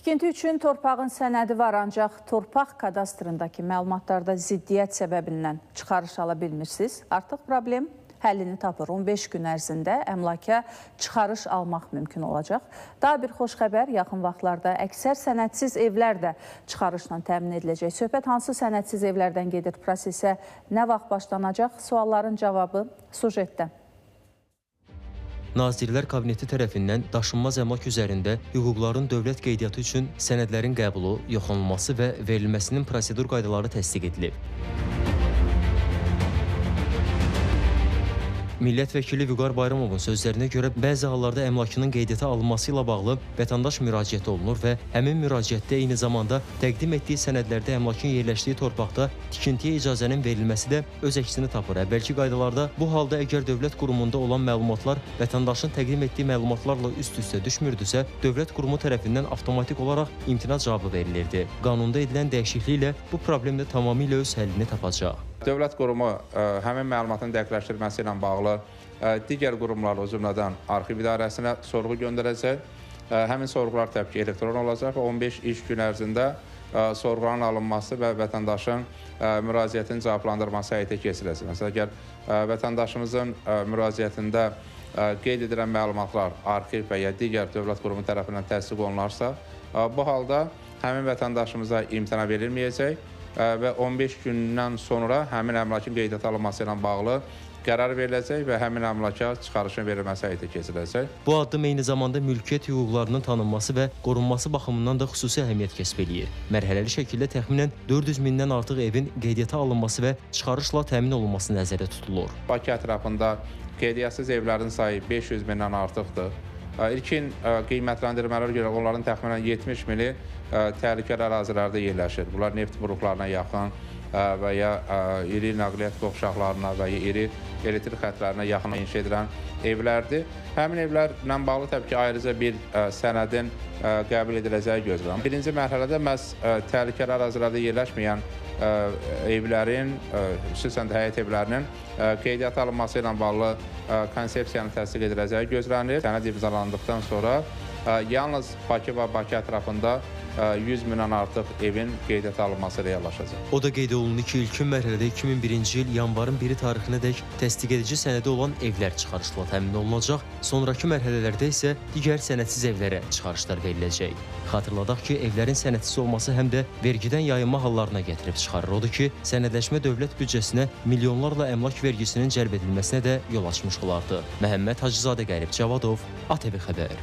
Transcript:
Tikinti üçün torpağın sənədi var, ancaq torpaq kadastrındakı məlumatlarda ziddiyyət səbəbindən çıxarış ala bilmirsiniz. Artıq problem həllini tapır. 15 gün ərzində əmlaka çıxarış almaq mümkün olacaq. Daha bir xoş xəbər, yaxın vaxtlarda əksər sənədsiz evlər də çıxarışla təmin ediləcək. Söhbət hansı sənədsiz evlərdən gedir, prosesə nə vaxt başlanacaq? Sualların cavabı sujetdə. Nazirlər Kabineti tərəfindən daşınmaz əmlak üzərində hüquqların dövlət qeydiyyatı üçün sənədlərin qəbulu, yoxlanılması və verilməsinin prosedur qaydaları təsdiq edilib. Millət vəkili Vüqar Bayramovun sözlərinə görə bəzi hallarda əmlakının qeydiyyata alınması ilə bağlı vətəndaş müraciəti olunur və həmin müraciətdə eyni zamanda təqdim etdiyi sənədlərdə əmlakın yerləşdiyi torpaqda tikintiyə icazənin verilməsi də öz əksini tapır. Əvvəlki qaydalarda bu halda əgər dövlət qurumunda olan məlumatlar vətəndaşın təqdim etdiyi məlumatlarla üst-üstə düşmürdüsə, dövlət qurumu tərəfindən avtomatik olaraq imtina cavabı verilirdi. Qanunda edilən dəyişikliklə bu problem də tamamilə öz həllini tapacaq. Dövlət qurumu həmin məlumatın dəqiqləşdirilməsi ilə bağlı digər qurumlar, o cümlədən arxiv idarəsinə sorğu göndərəcək. Həmin sorğular təbii ki, elektron olacaq və 15 iş gün ərzində sorğuların alınması və vətəndaşın müraciətinin cavablandırması həyata keçiriləcək. Məsələn, əgər vətəndaşımızın müraciətində qeyd edilən məlumatlar arxiv və ya digər dövlət qurumu tərəfindən təsdiq olunarsa, bu halda həmin vətəndaşımıza imtina verilməyəcək və 15 gündən sonra həmin əmlakın qeydiyyata alınması ilə bağlı qərar veriləcək və həmin əmlaka çıxarışın verilməsi həyata keçiriləcək. Bu addım eyni zamanda mülkiyyət hüquqlarının tanınması və qorunması baxımından da xüsusi əhəmiyyət kəsb eləyir. Mərhələli şəkildə təxminən 400 mindən artıq evin qeydiyyata alınması və çıxarışla təmin olunması nəzərdə tutulur. Bakı ətrafında qeydiyyatsız evlərin sayı 500 mindən artıqdır. İlkin qiymətləndirmələrə görə onların təxminən 70 mini təhlükəli ərazilərdə yerləşir. Bunlar neft buruqlarına yaxın və ya iri nəqliyyat qovşaqlarına və ya iri elektrik xətlərinə yaxın inşa edilən evlərdir. Həmin evlərlə bağlı təbii ki, ayrıca bir sənədin qəbul ediləcəyi gözlənilir. Birinci mərhələdə məhz təhlükəli ərazilərdə yerləşməyən evlərin, xüsusən də həyət evlərinin qeydiyyata alınması ilə bağlı konsepsiyanın təsdiq ediləcəyi gözlənilir. Sənəd imzalandıqdan sonra yalnız Bakı və Bakı ətrafında 100 mindən artıq evin qeydiyyata alınması reallaşacaq. O da qeyd olundu ki, ilkin mərhələdə 2001-ci il yanvarın 1-i tarixinədək təsdiq edici sənədi olan evlər çıxarışla təmin olunacaq, sonrakı mərhələlərdə isə digər sənədsiz evlərə çıxarışlar veriləcək. Xatırladaq ki, evlərin sənədsiz olması həm də vergidən yayınma hallarına gətirib çıxarır. Odur ki, sənədləşmə dövlət büdcəsinə milyonlarla əmlak vergisinin cəlb edilməsinə də yol açmış olardı. Məhəmməd Hacızadə, Qərib Cavadov, ATV Xəbər.